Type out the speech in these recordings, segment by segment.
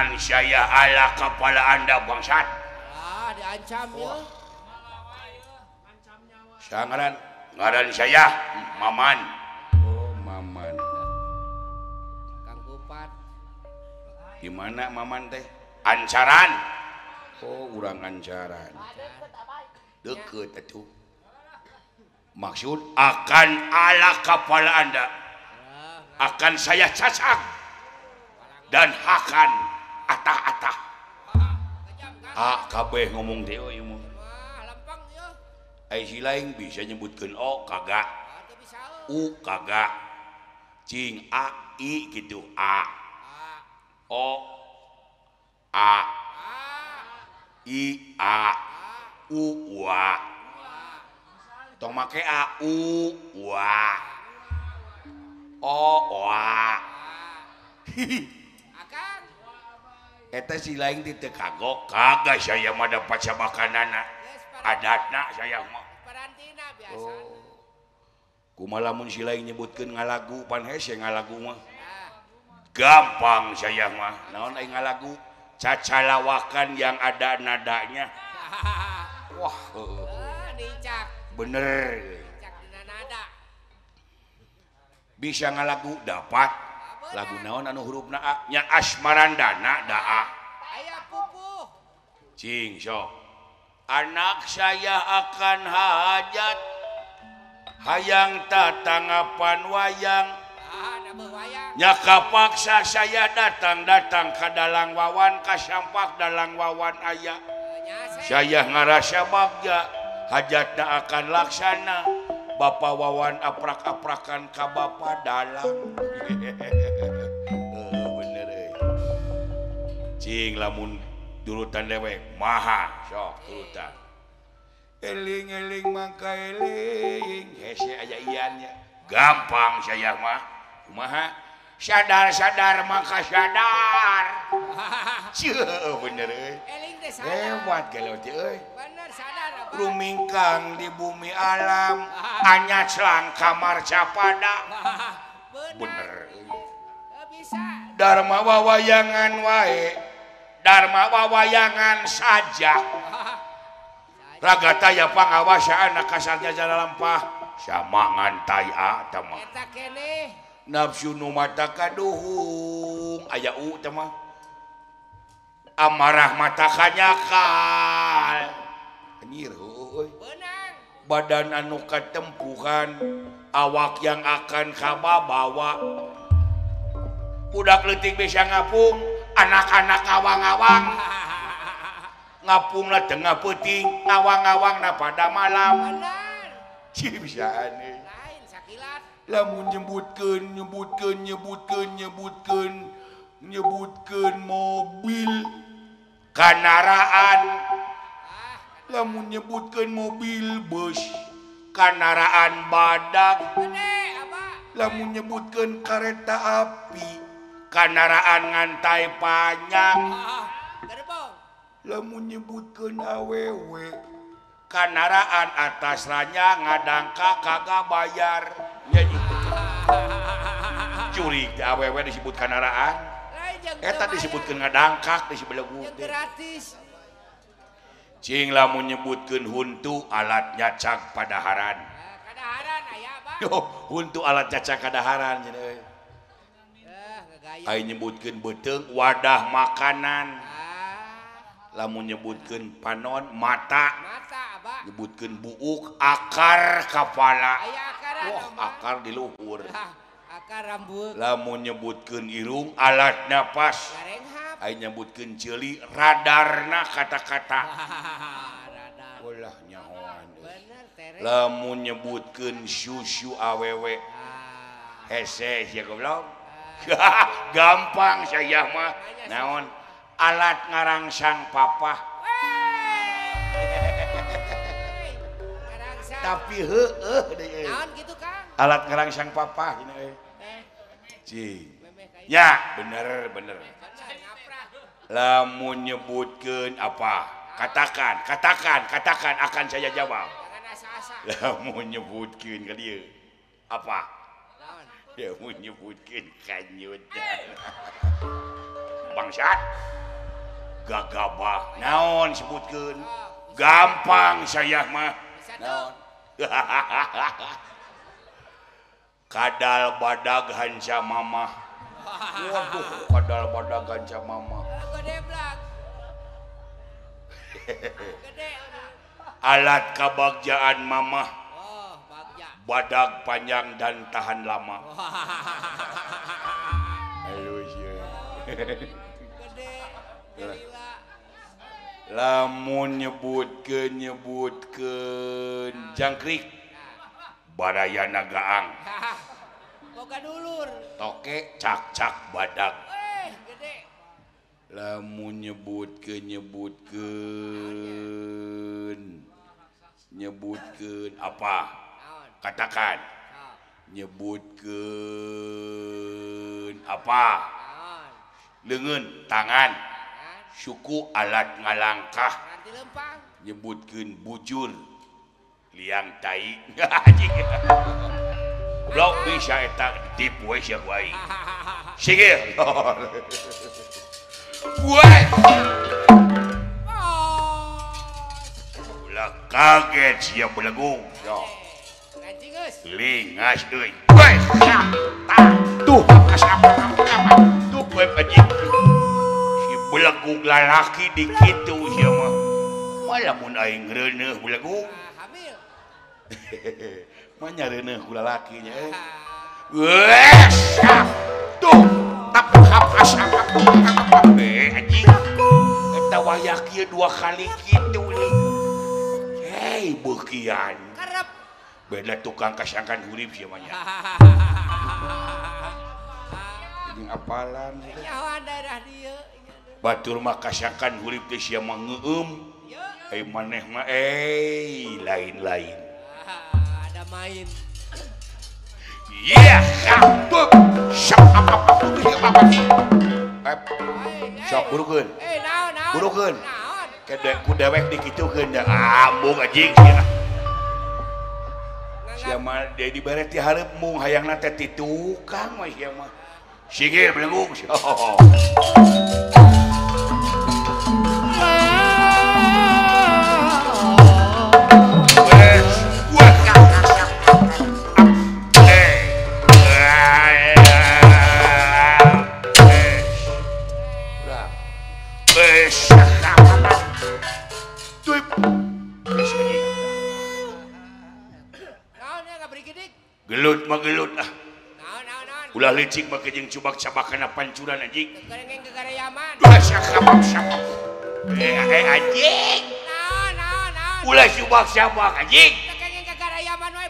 Akan saya ala kepala Anda bangsat. Ah, diancam ya. Sangaran ngaran saya Maman. Oh, Maman. Kang Kupat. Di mana Maman teh? Ancaran. Oh, urang Ancaran. Deket atuh. Maksud akan ala kepala Anda. Akan saya cacak dan hakan atah-atah. Ah, kabeh ngomong teh euy mah. Ai si lain bisa nyebutkeun o kagak. U kagak. Cing a i gitu a. O a i a u wa. Tong make a u wa. O wa. Eta si lain teh teu kagok, kagak saya mah dapat sabakanana. Adatna saya mah. Oh. Kumaha lamun si lain nyebutkeun ngalagu pan hese ngalagu mah. Gampang saya mah. Naon ai ngalagu? Cacalawakan yang ada nadanya. Wah, bener. Bisa ngalagu dapat. Lagu naon anu hurufna A nya Asmarandana daa. Aya pupuh. Cing sok. Anak saya akan hajat hayang tatanggapan wayang. Nya kapaksa saya datang-datang ka dalang wawan kasampak dalang wawan aya. Saya ngarasa bagja hajatna akan laksana. Bapak Wawan aprak-aprakan ka Bapak dalang. Bener euy. Cing lamun durutan dewek maha sok turutan. Eling-eling mangka eling hese aya iannya. Gampang saya mah. Kumaha? Sadar-sadar mangka sadar. Ceuh bener euy. Eling teh sadar. Hebat gelo teh euy. Bener sadar apa? Rumingkang di bumi alam anyaclang kamar capada. Bener. Bisa. Dharma wawayangan wae. Dharma wawayangan saja. Raga taya pangawasa anak kasarnya jala lampah sama ngantai a teh mah. Eta keneh. Nafsu nu mata kaduhung aya u teh mah. Amarah mata kanyakal. Anjir heueuh. Badan anu katempuhan, awak yang akan kababawa. Budak leutik bisa ngapung, anak-anak ngawang-ngawang. Ngapungna tengah peuting, ngawang-ngawangna pada malam. Cih bisa aneh. Lain sakilat. Lamun nyebutkeun nyebutkeun nyebutkeun nyebutkeun nyebutkeun mobil kanaraan. Lamun nyebutkeun mobil bus kanaraan badak. Lamun nyebutkeun kereta api kanaraan ngantai panjang. Lamun nyebutkeun awewe kanaraan atas ranya ngadangka kagak bayar. Curi awewe disebut kanaraan. Eta disebutkeun ngadangkak disebelegu gratis. Cing lamun nyebutkeun huntu alat nyacak padaharan. Kadaharan aya Abah. Huntu alat nyacak kadaharan cenah euy. Ai nyebutkeun beuteung wadah makanan. Lamun nyebutkeun panon mata. Mata Abah. Nyebutkeun buuk akar kepala. Aya akaran. Wah, akar di luhur. Akar rambut. Lamun nyebutkeun irung alat napas. Ai nyebutkeun ceuli radarna kata-kata. Ulah nyahoan. Lamun nyebutkeun susu awewe. Hese sia goblok. Gampang saya mah. Naon? Alat ngarangsang papah. Tapi heueuh deui. Naon kitu Kang? Alat ngarangsang papah gini euy. Cing. Ya, bener bener. Lamun nyebutkeun apa? Katakan, katakan, katakan akan saya jawab. Lamun nyebutkeun ka dieu. Apa? Lamun nyebutkeun kanyut. Bangsat. Gagabah naon sebutkeun? Gampang saya mah. Naon? Kadal badag hanca mamah. Waduh, kadal badag hanca mamah. Gede. Alat kabagjaan mamah. Badag panjang dan tahan lama. Halus ya. Gede. Lamun nyebutkeun jangkrik baraya nagaang. Boga dulur. Toke cak-cak badag. Gede. Lamun nyebutkeun apa? Katakan. Nyebutkeun apa? Leungeun tangan. Suku alat ngalangkah. Nyebutkeun bujur liang tai. Goblok bisa eta tipu we sia ku aing. Sigil. Gue ulah kaget sia belegung. Lingas euy. Tuh tuh gue anjing. Belegug lalaki di kitu sia mah. Malah mun aing reuneuh belegug. Hamil. Mah nya reuneuh ku lalaki nya. Wes. Tuh tap hapas anjing. Eta wayah kieu dua kali kitu nih. Hei beukian. Karep. Beda tukang kasangkan hurip sia mah nya. Jeung apalan. Nyawa daerah dieu. Batur mah kasangkan hurip teh sia mah ngeueum. Ai maneh mah lain-lain. Ada main. Yeah, tuh. Sok burukeun. Naon naon. Burukeun. Naon. Kede ku dewek dikitukeun da. Ambung anjing sia. Sia mah deui dibere ti hareup mung hayangna teh ti tukang mah sia mah. Sigil belegug. Gelut mah gelut ah. Ulah licik mah jeung cubak-cabak kana pancuran anjing. Anjing. Ulah cubak-cabak anjing.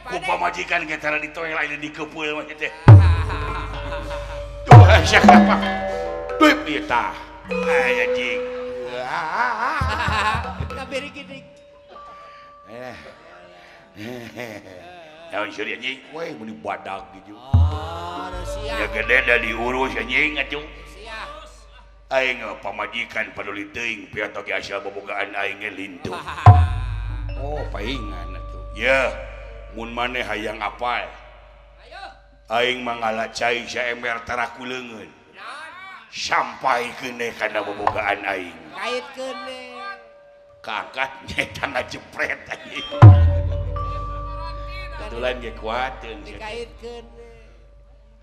Ku pamajikan ge tara ditoel aya dikepeul mah teh. Tuh sakapa. Duh ieu tah. Ay anjing. Kaberi gidik. Naon seuri anjing? Weh meuni badag gitu. Oh, Rusia. Ya gede da diurus anjing atuh. Rusia. Aing pamajikan paduli teuing piat oge asal bobogaan aing ge lintuh. Oh, paingan atuh. Yeuh, mun maneh hayang apal. Ayo. Aing mangala cai saember taraku leungeun. Sampai keune kana bobogaan aing. Kaitkeun we. Kaangkat nyeta ngajepret anjing. Lain ge kuateun dikaitkeun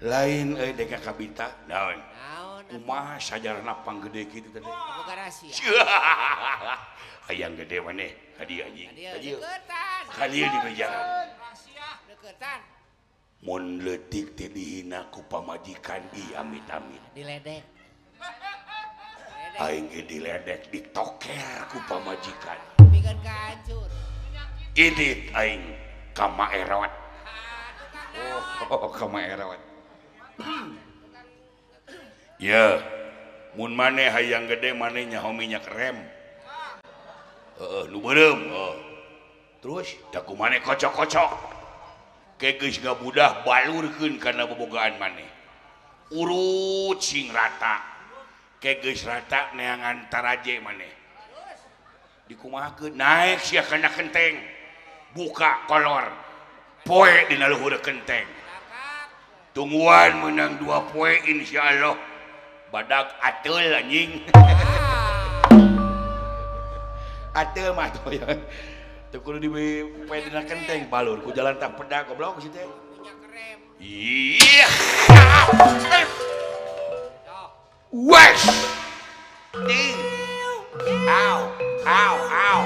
lain euy deka kabita naon naon kumaha sajarahna panggede kitu teh boga rahasia hayang gede maneh ka dieu anjing ka dieu ka dieu di meja rahasia deukeutan mun leutik teh dihina ku pamajikan ih amit-amit diledek aing ge diledek ditoker ku pamajikan pikeun kahancur indit aing kama erot. Oh, kama erot. Ya, mun maneh hayang gede maneh nyaho minyak rem. Heeh, nu beureum. Heeh. Terus da ku maneh kocok-kocok. Ke geus ngabudah balurkeun kana bobogaan maneh. Urut sing rata. Ke geus rata neangan taraje maneh. Dikumahakeun naek sia kana kenteng. Buka kolor poe dina luhur kenteng tungguan menang 2 poe insyaallah Badag ateul anjing. Ateul mah tuh ya. Teu kudu dipedina kenteng balur ku jalan tak pedak goblok si teh. Minyak rem. Iya. Wes. Ding. Au, au, au.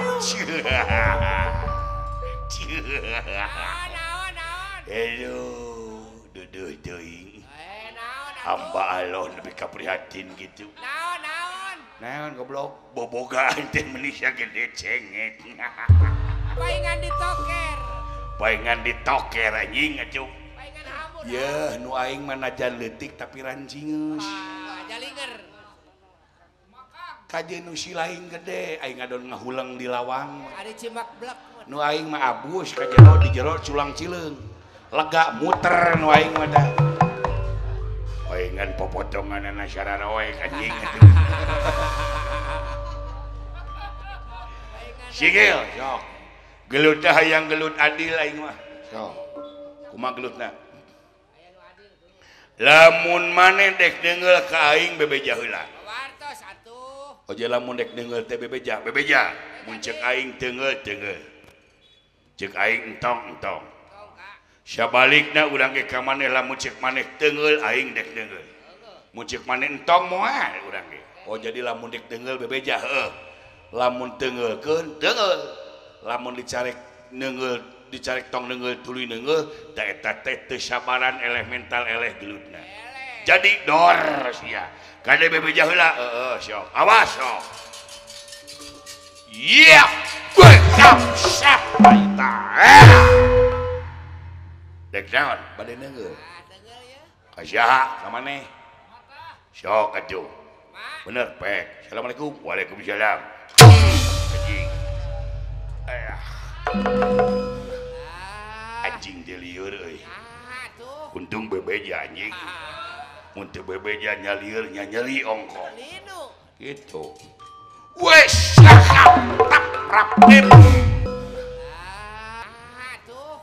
Naon, naon. Aduh, duduh teuing. Naon atuh. Hamba Allah lebih kaprihatin gitu. Naon, naon. Naon goblok, bobogaan teh manusia gede cengek. Paingan ditoker. Paingan ditoker anjing atuh. Paingan hambur. Yeuh, nu aing mah najan leutik tapi rancingeus. Ah, jalinger. Kajeun nu si lain gede, aing ngadon ngahuleng di lawang. Ari cimak blek. Nu aing mah abus ka jero di jero culang cileung. Lega muter nu aing mah dah. Paingan popotonganana sararoek anjing atuh. Sigil, sok. Gelut teh hayang gelut adil aing mah. Sok. Kumaha gelutna? Lamun maneh dek deungeul ka aing bebeja heula. Wartos atuh. Oje lamun dek deungeul teh bebeja, bebeja. Mun ceuk aing teungeul, teungeul. Ceuk aing entong, entong. Sabalikna urang ge ka maneh lamun ceuk maneh teungeul aing dek deungeul. Mun ceuk maneh entong moal urang ge. Oh jadi lamun dek deungeul bebeja heueuh. Lamun teungeulkeun teungeul. Lamun dicarek neungeul dicarek tong neungeul tuluy neungeul da eta teh teu sabaran eleh mental eleh gelutna. Jadi dor sia. Kade bebeja heula heueuh sok. Awas sok. Yeah. Sap sap eta. Dek naon bade neungeul. Teungeul ya. Ka saha ka maneh? Sok atuh. Bener pek. Assalamualaikum. Waalaikumsalam. Anjing. Anjing teh lieur euy. Untung bebeja anjing. Mun teu bebeja nyalieur nyanyeri ongkoh. Gitu. Wes tap rap tip.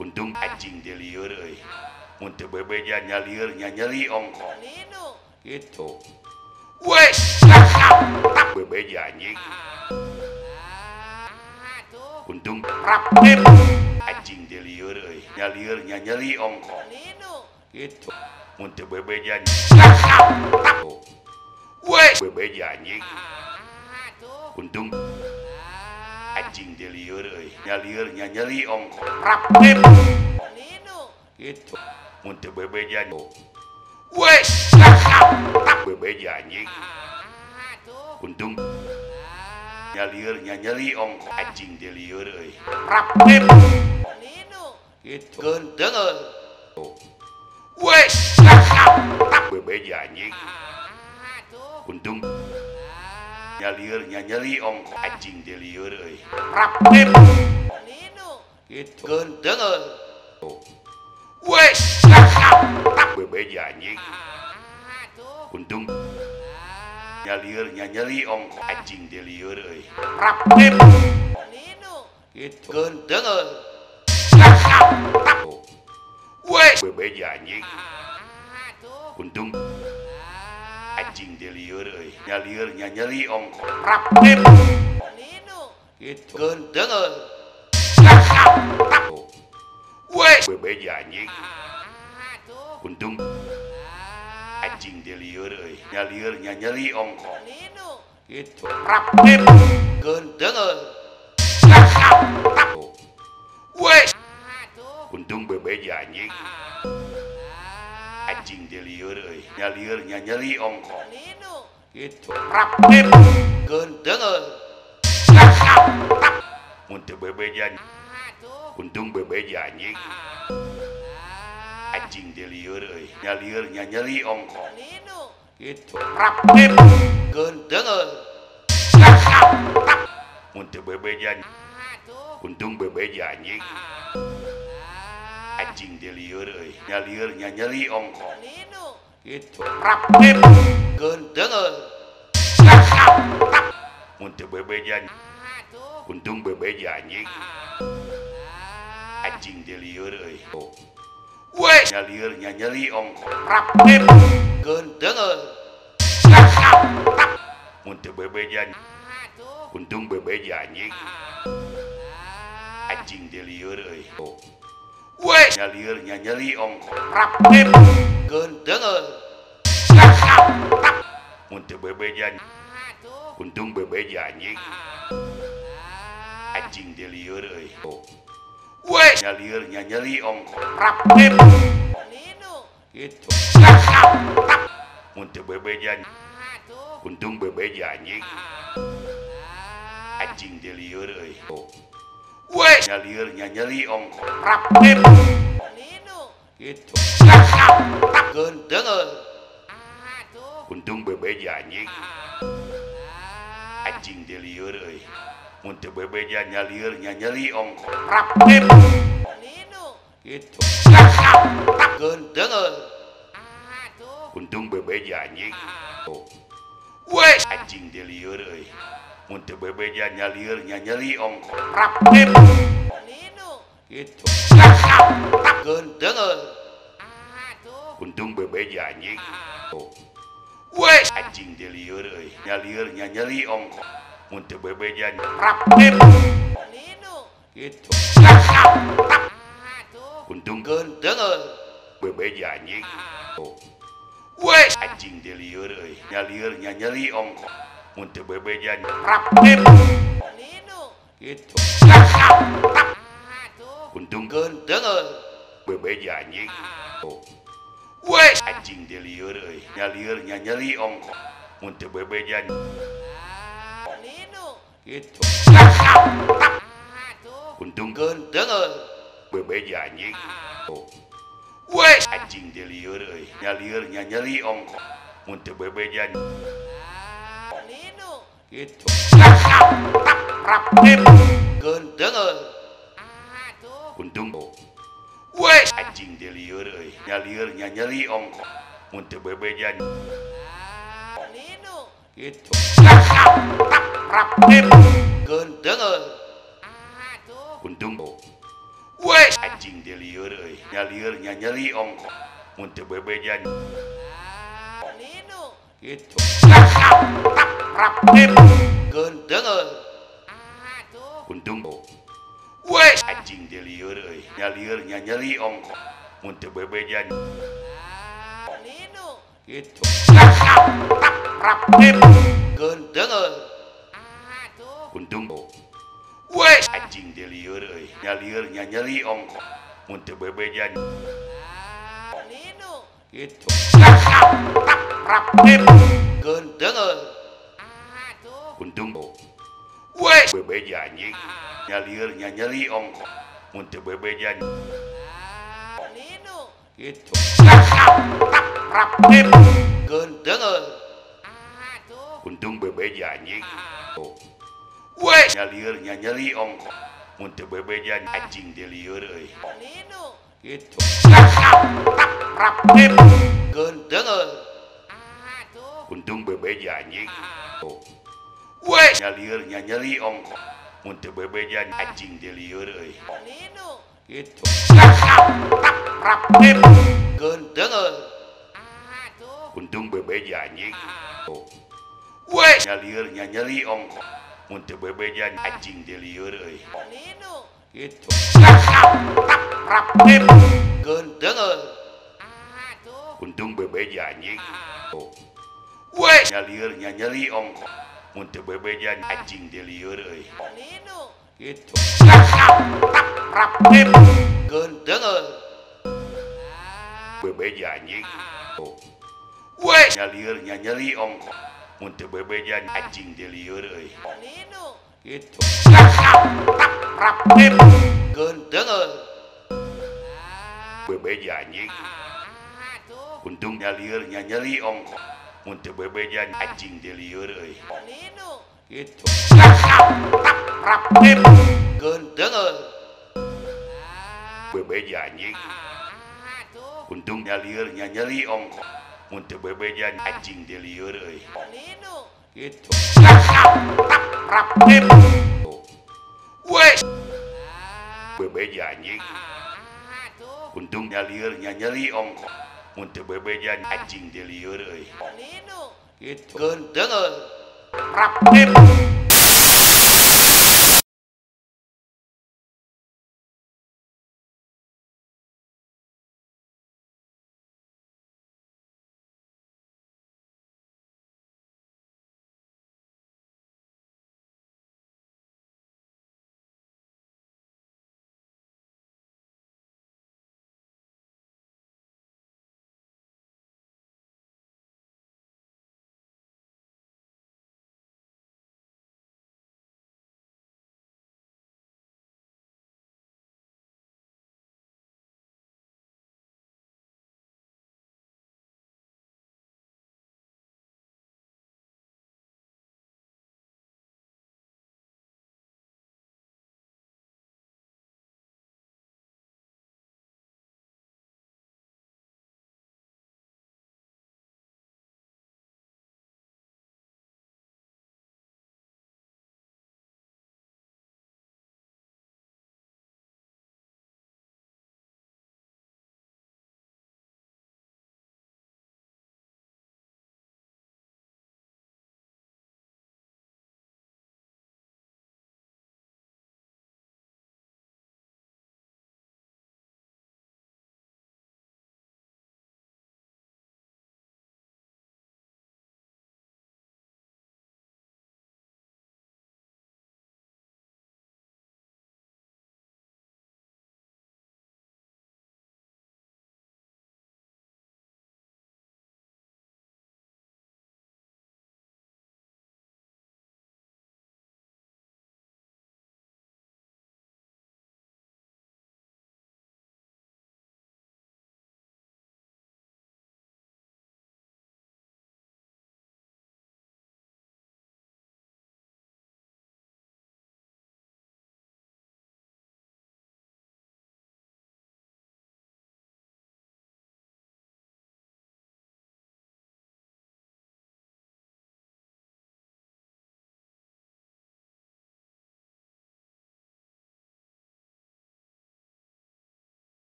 Untung anjing teh lieur euy. Mun teu bebeja nyalieur nyanyeri ongkoh. Gitu. Wes tap bebeja anjing. Untung rap tip. Anjing teh lieur euy. Nyalieur nyanyeri ongkoh. Gitu. Mun teu bebeja tap. Wes bebeja anjing. Untung anjing teh lieur euy. Nyalieur nyanyeri ongkoh. Rap tip. Gitu. Mun teu bebeja wes tap bebeja anjing. Untung nyalieur nyanyeri ongkoh. Anjing teh lieur euy. Rap tip. Gitu. Keun teungeul. Wes tap bebeja anjing. Untung nyalieur nyanyeri ongkoh. Anjing teh lieur euy. Rap tip. Gitu. Keun teungeul. Wes tap bebeja anjing. Untung nyalieur nyanyeri ongkoh. Anjing teh lieur euy. Rap tip. Gitu. Keun teungeul. Tap. Wes bebeja anjing. Untung anjing teh lieur euy. Nyalieur nyanyeri ongkoh. Rap tip. Gitu. Keun teungeul. Tap. Wes bebeja anjing. Untung anjing teh lieur euy. Nyalieur nyanyeri ongkoh. Gitu. Rap tip. Keun teungeul. Tap. Wes untung bebeja anjing. Anjing teh lieur euy. Nyalieur nyanyeri ongkoh. Gitu. Rap tip. Keun teungeul. Tap. Mun teu bebeja untung bebeja anjing. Anjing teh lieur euy. Nyalieur nyanyeri ongkoh. Gitu. Rap tip. Keun teungeul. Tap. Mun teu bebeja untung bebeja anjing. Anjing teh lieur euy. Nyalieur nyanyeri ongkoh. Gitu. Rap tip. Keun teungeul. Tap. Mun teu bebeja untung bebeja anjing. Anjing teh lieur euy. Wes nyalieur nyanyeri ongkoh. Rap tip. Keun teungeul. Mun teu bebeja untung bebeja anjing. Anjing teh lieur euy. Weh nyalieur nyanyeri ongkoh. Rap genteung. Mun teu bebeja untung bebeja anjing. Anjing teh lieur euy. Weh nyalieur nyanyeri ongkoh. Rap gitu. Mun teu bebeja untung bebeja anjing. Anjing teh lieur euy. Weh nyalieur nyanyeri ongkoh. Rap gitu. Genteung. Untung bebeja anjing. Anjing teh lieur euy. Mun teu bebeja nyalieur nyanyeri ongkoh. Rap gitu. Genteung. Untung bebeja anjing. Weh anjing teh lieur euy. Mun teu bebeja nyalieur nyanyeri ongkoh. Rap gitu. Genteung. Untung bebeja anjing. Weh anjing teh lieur euy. Nyalieur nyanyeri ongkoh. Mun teu bebeja rap gitu. Untung genteung. Bebeja anjing. Weh anjing teh lieur euy. Nyalieur nyanyeri ongkoh. Mun teu bebeja rap gitu. Untung genteung. Bebeja anjing. Weh anjing teh lieur euy. Nyalieur nyanyeri ongkoh. Mun teu bebeja gitu. Untung genteung. Bebeja anjing. Weh anjing teh lieur euy. Nyalieur nyanyeri ongkoh. Mun teu bebeja gitu. Rap genteung. Untung weh anjing teh lieur euy. Nyalieur nyanyeri ongkoh. Mun teu bebeja gitu. Rap genteung. Untung weh anjing teh lieur euy. Nyalieur nyanyeri ongkoh. Mun teu bebeja gitu. Rap genteung. Untung weh anjing teh lieur euy. Nyalieur nyanyeri ongkoh. Mun teu bebeja gitu. Rap genteung. Untung weh anjing teh lieur euy. Nyalieur nyanyeri ongkoh. Mun teu bebeja gitu. Rap genteung. Untung weh bebeja anjing. Nyalieur nyanyeri ongkoh. Mun teu bebeja gitu. Rap genteung. Untung bebeja anjing. Weh nyalieur nyanyeri ongkoh. Mun teu bebeja anjing teh lieur euy. Gitu. Rap genteung. Untung bebeja anjing. Weh nyalieur nyanyeri ongkoh. Mun teu bebeja anjing teh lieur euy. Gitu. Rap genteung. Untung bebeja anjing. Weh nyalieur nyanyeri ongkoh. Mun teu bebeja anjing teh lieur euy. Gitu. Rap genteung. Untung bebeja anjing. Weh nyalieur nyanyeri ongkoh. Mun teu bebeja anjing teh lieur euy. Gitu. Rap genteung. Bebeja anjing. Weh nyalieur nyanyeri ongkoh. Mun teu bebeja anjing teh lieur euy. Gitu. Rap genteung. Bebeja anjing. Untung nyalieur nyanyeri ongkoh. Mun teu bebeja anjing teh lieur euy. Gitu. Rap genteung. Bebeja anjing. Untung nyalieur nyanyeri ongkoh. Mun teu bebeja anjing teh lieur euy. Gitu. Rap weh bebeja anjing. Untung nyalieur nyanyeri ongkoh. Mun teu bebeja anjing teh lieur euy. Gitu. Genteul. Prap.